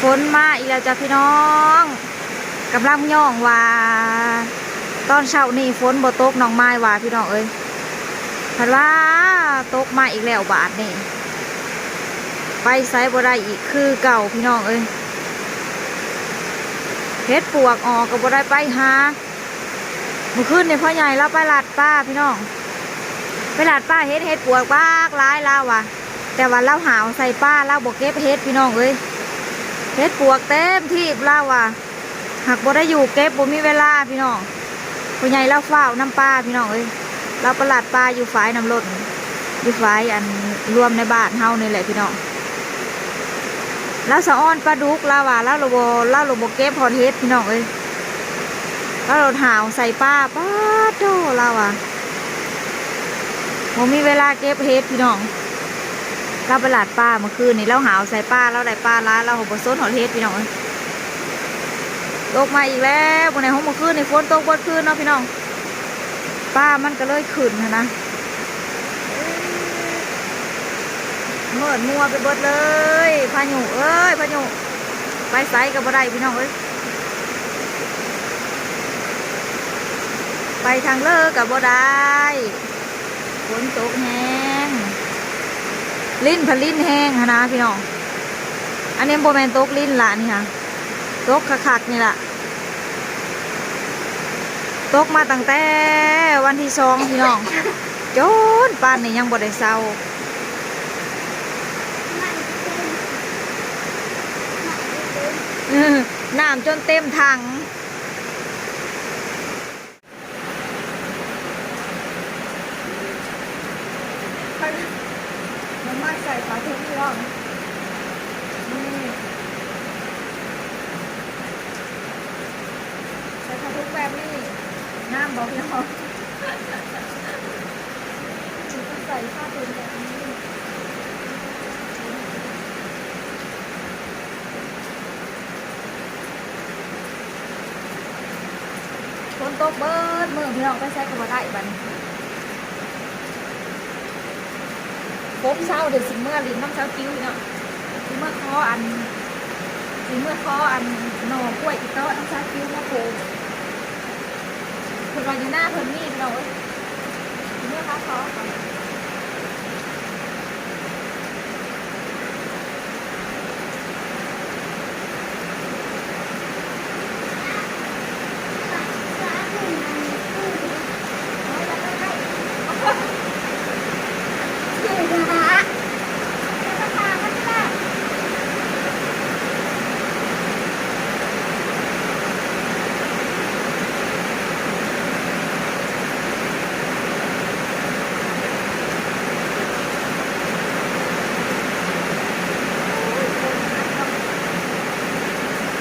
ຝົນມາອີກແລ້ວຈ້າພີ່ນ້ອງ. ກຳລັງຍ້ອງວ່າຕອນເຊົ້ານີ້ຝົນບໍ່ຕົກ ນ້ອງມາຍວ່າພີ່ນ້ອງເອີຍ, ພັດວ່າຕົກມາອີກແລ້ວບາດນີ້ ໄປໃສບໍ່ໄດ້ອີກຄືເກົ່າພີ່ນ້ອງເອີຍ. ເຫັດປວກອອກກໍບໍ່ໄດ້ໄປຫາ. ມື້ຄືນນີ້ພໍ່ໃຫຍ່ລາວໄປລັດປ່າພີ່ນ້ອງ, ໄປລັດປ່າເຫັນເຫັດປວກບັກຫຼາຍລາວວ່າ, ແຕ່ວ່າລາວຫາວໃສ່ປ່າ ລາວບໍ່ເກັບເຫັດພີ່ນ້ອງເອີຍ. ເຫັດປວກເຕັມທີ່ລາວວ່າ, ຫາກບໍ່ໄດ້ຢູ່ເກັບ ບໍ່ມີເວລາພີ່ນ້ອງ. ພໍ່ໃຫຍ່ລາວຟ້າວນຳປ່າພີ່ນ້ອງເອີຍ, ລາວໄປລັດປ່າຢູ່ຝາຍນ້ຳລົ້ນ ຢູ່ຝາຍອັນລວມໃນບ້ານເຮົານີ້ແຫຼະພີ່ນ້ອງ. ລາວສະອອນປາດຸກ ລາວວ່າ ລາວລະບໍ່ ລາວລະບໍ່ເກັບຮອດເຫັດພີ່ນ້ອງເອີຍ, ລາວໂລດຫາວໃສ່ປ່າ. ປາດໂທ້ ລາວວ່າ ບໍ່ມີເວລາເກັບເຫັດພີ່ນ້ອງ. ລາວໄປລັດປ່າມື້ຄືນນີ້ ລາວຫາວໃສ່ປ່າ ລາວໄດ້ປາຫຼາຍ ລາວບໍ່ສົນຮອດເຫັດພີ່ນ້ອງເອີຍ. ຕົກມາອີກແລ້ວ ມື້ນີ້ ມື້ຄືນນີ້ຝົນຕົກເບິດຄືນເນາະພີ່ນ້ອງ, ປາມັນກໍເລີຍຂຶ້ນຫັ້ນນະ. ມືດມົວໄປເບິດເລີຍ ພາຍຸເອີຍ ພາຍຸ, ໄປໃສກໍບໍ່ໄດ້ພີ່ນ້ອງເອີຍ, ໄປທາງເລີກໍບໍ່ໄດ້. ຝົນຕົກແຮງ ລິນພະລິນແຮງຫັ້ນນະພີ່ນ້ອງ. ອັນນີ້ບໍ່ແມ່ນຕົກລິນລະ ອັນນີ້ຫາຕົກຄັກໆນີ້ລະ. ຕົກມາຕັ້ງແຕ່ວັນທີສອງພີ່ນ້ອງ, ຈົນປານນີ້ຍັງບໍ່ໄດ້ເຊົາ. ເອີ ນ້ຳຈົນເຕັມຖັງ. ນ້ຳມັນໃສ່ຜ້າຖົງພີ່ນ້ອງ ນີ້ ໃສ່ຜ້າຖົງແບບນີ້ ງາມບໍ່ພີ່ນ້ອງ? ໃສ່ຜ້າຖົງແບບນີ້. ຝົນຕົກເບິດມື້ພີ່ນ້ອງ ໄປໃສກໍບໍ່ໄດ້ບັດນີ້. ຝົນເຊົາ ດຽວຊິເມືອຫຼິ້ນນຳສາວຈິວພີ່ນ້ອງ, ຊິເມືອຂໍອັນ ຊິເມືອຂໍອັນໜໍ່ກ້ວຍອີ່ເຕາະນຳສາວຈິວມາປູກ. ເພິ່ນວ່າຢູ່ນາເພິ່ນມີພີ່ນ້ອງເອີຍ. ໂອ້ຍ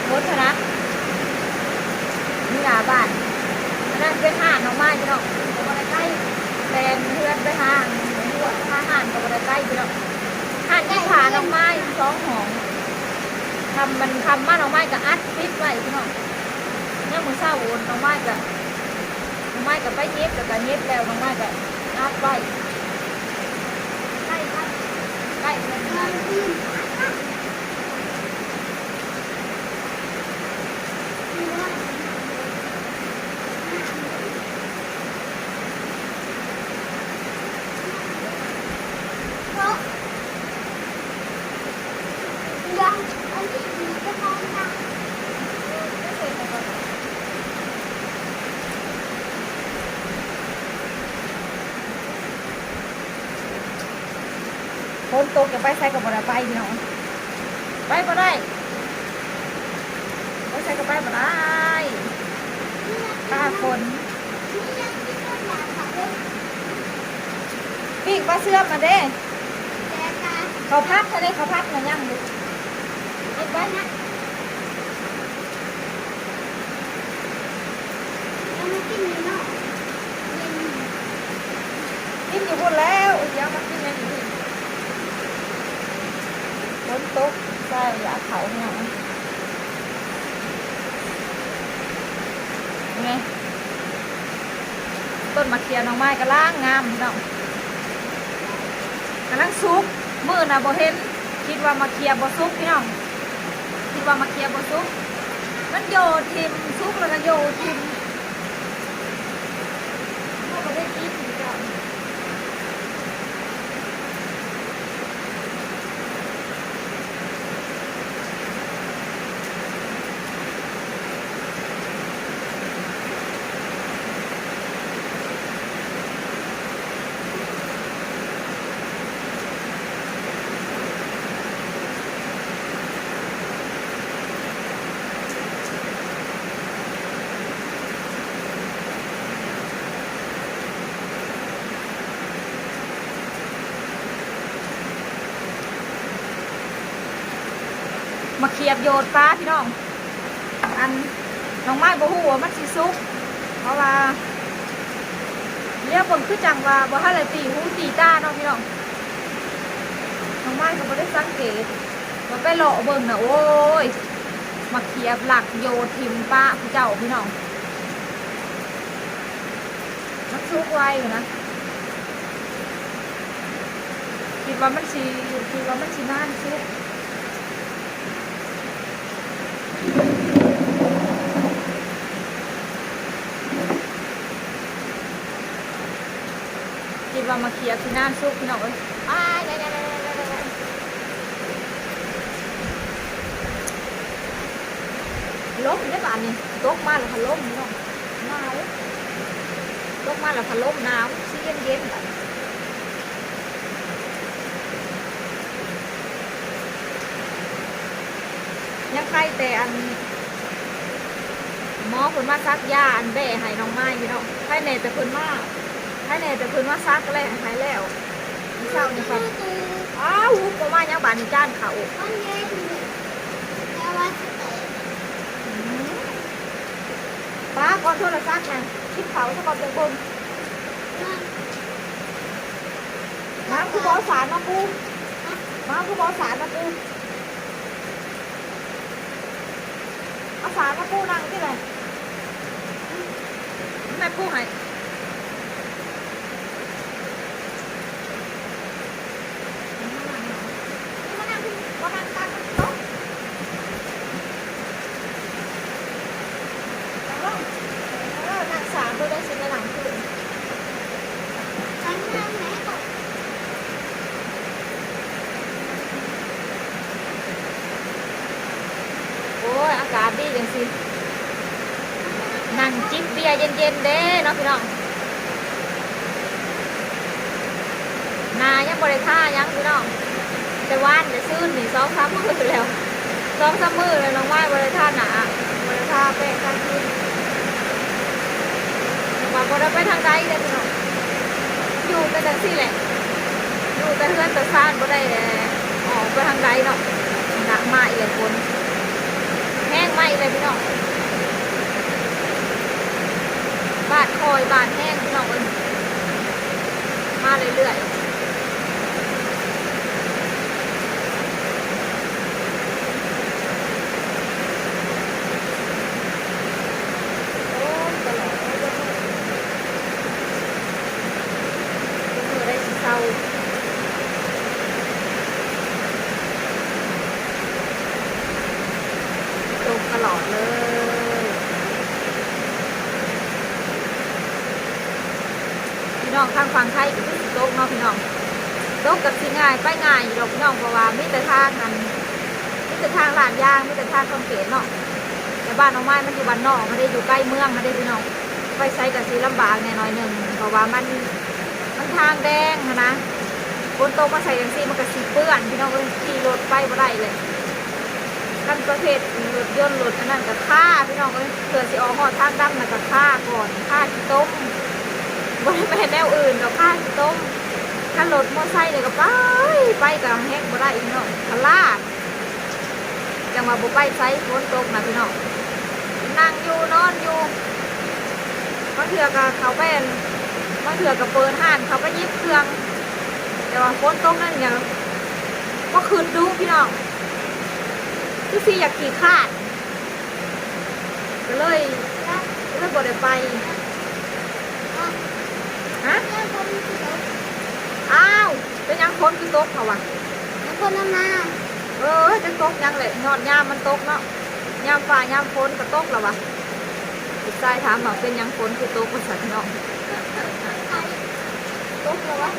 ຄົນຂະໜາດ ຢູ່ໜ້າບ້ານ. ອັນນັ້ນເປັນຮ້ານໜໍ່ໄມ້ພີ່ນ້ອງ, ກໍບໍ່ໄດ້ໄກ, ແຕ່ເຮືອນໄປຫາ ຫາຮ້ານກໍບໍ່ໄດ້ໄກພີ່ນ້ອງ. ຮ້ານກິນຂ້າໜໍ່ໄມ້ສອງຫ້ອງ, ຄ່ຳ ມັນຄ່ຳມາໜໍ່ໄມ້ກໍອັດປິດໄວ້ພີ່ນ້ອງ. ຍາມມື້ເຊົ້າໜໍ່ໄມ້ກໍ ໜໍ່ໄມ້ກໍໄປເກັບ ແລ້ວກໍເກັບແລ້ວໜໍ່ໄມ້ກໍອັດໄວ້. ໃກ້ ໃກ້ ໃກ້ເຮືອນ ຝົນຕົກ ຈະໄປໃສກໍບໍ່ໄດ້ໄປພີ່ນ້ອງ, ໄປບໍ່ໄດ້ ໄປໃສກໍໄປບໍ່ໄດ້ ຟ້າຝົນ. ປີ້ງປາເຊື່ອມຫັ້ນເດ້ ເຂົ້າຜັດຫັ້ນເດ້ ເຂົ້າຜັດນະຍັງຢູ່ ເຮັດໄວ້ນະ. ເອົາມາກິນຢູ່ເນາະ ກິນຢູ່ພຸ້ນແລ້ວ ຊິເອົາມາກິນຫຍັງຢູ່ພີ້. ຝົນຕົກ ຊາວຢາກເຂົ້າພີ່ນ້ອງ. ນີ້ ຕົ້ນໝາກເຂືອໜໍ່ໄມ້ກຳລັງງາມພີ່ນ້ອງ ກຳລັງສຸກ. ມື້ນະບໍ່ເຫັນ ຄິດວ່າໝາກເຂືອບໍ່ສຸກພີ່ນ້ອງ ຄິດ ວ່າໝາກຂຽບບໍ່ສຸກ ມັນໂຍນຖິ້ມ ສຸກແລ້ວກໍໂຍນຖິ້ມ ເຮົາບໍ່ໄດ້ກິນເຈົ້າ. ໝາກຂຽບໂຍດປາພີ່ນ້ອງ. ອັນ ນ້ອງໄມ້ບໍ່ຮູ້ວ່າມັນຊິສຸກ ເພາະວ່າ ລຽວເບິ່ງຄືຈັ່ງວ່າບໍ່ທັນໄດ້ຕີຫູຕີຕາເນາະພີ່ນ້ອງ. ນ້ອງໄມ້ກໍບໍ່ໄດ້ສັງເກດ ວ່າໄປເລາະເບິ່ງນະ ໂອ້ຍ ໝາກຂຽບລັກໂຍດຖິ້ມປະຜູ້ເຈົ້າພີ່ນ້ອງ. ມັນສຸກໄວຢູ່ນະ ຄິດວ່າມັນຊິ ຄິດວ່າມັນຊິນານສຸກ ຄິດວ່າໝາກຂຽບຊິນານສຸກພີ່ນ້ອງເອີຍ. ອ້າຍ ລົມເດ້ບາດນີ້ ຕົກມາແລ້ວພັດລົມພີ່ນ້ອງ. ໜາວ ຕົກມາແລ້ວພັດລົມໜາວ ຊິເຢັນໆ ບາດນີ້. ຍັງໄຄແຕ່ອັນ ໝໍເພິ່ນມາສັກຢາອັນແບ້ໃຫ້ນ້ອງໄມ້ພີ່ນ້ອງ. ໄຄແນ່ແຕ່ເພິ່ນມາ ໄຄແນ່ແຕ່ເພິ່ນມາສັກແລ້ວ ໃຫ້ແລ້ວ. ມື້ເຊົ້ານີ້ຄ່ອຍ ອ້າວ ຫຸບບໍ່ມາຫຍັງບາດນີ້ ຈານເຂົ້າ. ປາກ່ອນໂທລະສັບນະ ກິນເຂົ້າຊະກ່ອນ ຈັ່ງເບິ່ງ. ມາ ຄືບໍ່ເອົາສານມາປູ? ມາ ຄືບໍ່ເອົາສານມາປູ? ເອົາສານມາປູນັ່ງຕິແຫຼະ ແມ່ປູໃຫ້. ໂອ້ຍ ອາກາດດີຈັ່ງຊີ້ ນັ່ງຈິບເບຍເຢັນໆ ເດ້ເນາະພີ່ນ້ອງ. ໜ້າຍັງບໍ່ໄດ້ທາຫຍັງພີ່ນ້ອງ ແຕ່ວານແຕ່ຊືນນີ້ ສອງສາມມື້ແລ້ວ ສອງສາມມື້ແລ້ວ ນ້ອງໄມ້ບໍ່ໄດ້ທາໜ້າ ບໍ່ໄດ້ທາແປ້ງທາຄຣີມ ແຕ່ວ່າບໍ່ໄດ້ໄປທາງໃດເດ້ພີ່ນ້ອງ ຢູ່ແຕ່ຈັ່ງຊີ້ແຫຼະ ຢູ່ແຕ່ເຮືອນແຕ່ຊານ ບໍ່ໄດ້ອອກໄປທາງໃດເນາະ. ໜັກມາອີກແລ້ວ ຝົນແຮງມາອີກແລ້ວພີ່ນ້ອງ ບາດຄ່ອຍບາດແຮງພີ່ນ້ອງເອີຍ ມາເລື້ອຍໆ. ໂອ້ຍ ຕະຫຼອດເລີຍ ບໍ່ຮູ້ມື້ໃດຊິເຊົາ ຕົກຕະຫຼອດເລີຍ. ພີ່ນ້ອງທາງຝັ່ງໄທກໍຄືຊິຕົກເນາະພີ່ນ້ອງ ຕົກກໍຊິງ່າຍໄປງ່າຍຢູ່ດອກພີ່ນ້ອງ ເພາະວ່າມີແຕ່ທາງອັນ ມີແຕ່ທາງລາດຢາງ ມີແຕ່ທາງຄອນກຣີດເນາະ ແຕ່ບ້ານນ້ອງໄມ້ມັນຢູ່ບ້ານນອກຫັ້ນເດ້ ຢູ່ໃກ້ເມືອງຫັ້ນເດ້ພີ່ນ້ອງ ໄປໃສກໍຊິລຳບາກແດ່ໜ້ອຍໜຶ່ງ ເພາະວ່າມັນ ມັນທາງແດງຫັ້ນນະ ຝົນຕົກມາໃສ່ຈັ່ງຊີ້ມັນກໍຊິເປື້ອນພີ່ນ້ອງເອີຍ ຂີ່ລົດໄປບໍ່ໄດ້ເລີຍ. ຄັນປະເພດລົດຍົນລົດອັນນັ້ນກໍຄາພີ່ນ້ອງເອີຍ ເພື່ອຊິອອກຮອດທາງດຳນະກໍຄາກ່ອນ ຄາຂີ້ຕົມ ບໍ່ໄດ້ແມ່ນແນວອື່ນດອກ ຄາຂີ້ຕົມ. ຄັນລົດມໍໄຊນີ້ກໍໄປ ໄປກໍແຮງບໍ່ໄດ້ພີ່ນ້ອງ ຄະລາດ ຈັ່ງວ່າບໍ່ໄປໃສ ຝົນຕົກນະພີ່ນ້ອງ ນັ່ງຢູ່ນອນຢູ່ ບາງເທື່ອກໍເຂົ້າໄປ ບາງເທື່ອກໍເປີດຮ້ານເຂົ້າໄປຫຍິບເຄື່ອງ ແຕ່ວ່າຝົນຕົກນັ້ນກໍບໍ່ຂຶ້ນດູພີ່ນ້ອງ ຄືຊິຢາກຂີ້ຄ້ານ ກໍເລີຍ ກໍເລີຍບໍ່ໄດ້ໄປ. ຮະ? ອ້າວ ເປັນຫຍັງຝົນຄືຕົກເຂົາວ່າ? ຝົນນຳມາ. ເອີ ຈະຕົກຫຍັງແຫຼະ ຍອດຍາມມັນຕົກເນາະ ຍາມຟ້າຍາມຝົນກໍຕົກລະວະ. ລູກຊາຍຖາມວ່າເປັນຫຍັງຝົນຄືຕົກວ່າຊັ້ນເນາະ ຕົກລະວະ.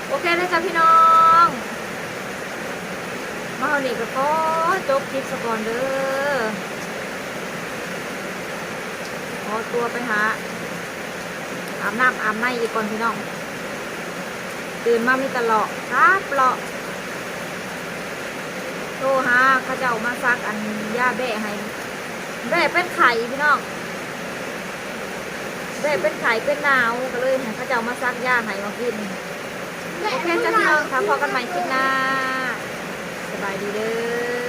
ໂອເຄເດີຈ້າພີ່ນ້ອງ ມາຮອດນີ້ກໍຂໍຈົບຄລິບສາກ່ອນເດີ ຂໍຕົວໄປຫາອາບນ້ຳອາບໃນອີກກ່ອນພີ່ນ້ອງ. ຕື່ນມາມີແຕ່ເລາະ ຄັບເລາະ ໂທຫາເຂົາເຈົ້າມາສັກອັນຢາແບ້ໃຫ້ ແບ້ເປັນໄຂ້ພີ່ນ້ອງ ແບ້ເປັນໄຂ້ເປັນໜາວ ກໍເລີຍໃຫ້ເຂົາເຈົ້າມາສັກຢາໃຫ້ມາກິນ. ໂອເຄຈ້າພີ່ນ້ອງ ຖ້າພໍ້ກັນໃໝ່ຄລິບໜ້າ ສະບາຍດີເດີ.